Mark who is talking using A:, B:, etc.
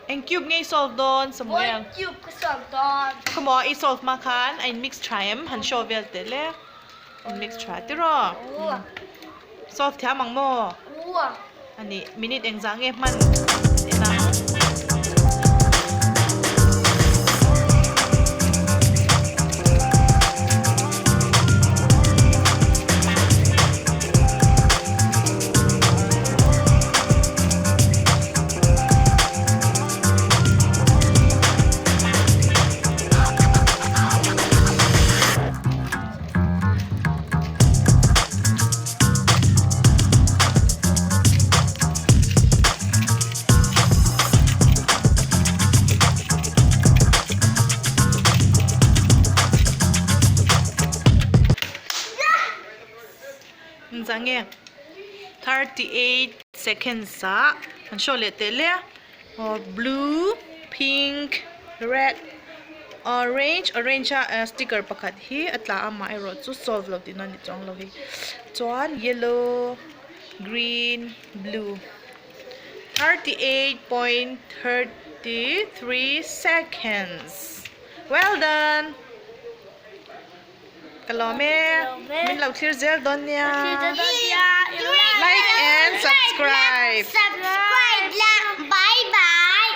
A: Eng cube nge i solve dawn Samuel?
B: Void cube ka solve dawn.
A: Khawmaw i solve hma khan a in mix tha em? Han show vel teh le. In mix tha tiraw? Solve thiam ang maw? Ani minute engzah nge hman en ang? Engzah nge 38 seconds ah an show leh teh le a aw blue pink red orange orange a sticker pakhat hi a tla a amaherawhchu solve lo tihna a ni chuang lo hei chuan yellow green blue 38.33 seconds well done. Ka lawm e. Min lo thlir zel dawn nia. Like and subscribe.
B: Subscribe la. Bye bye.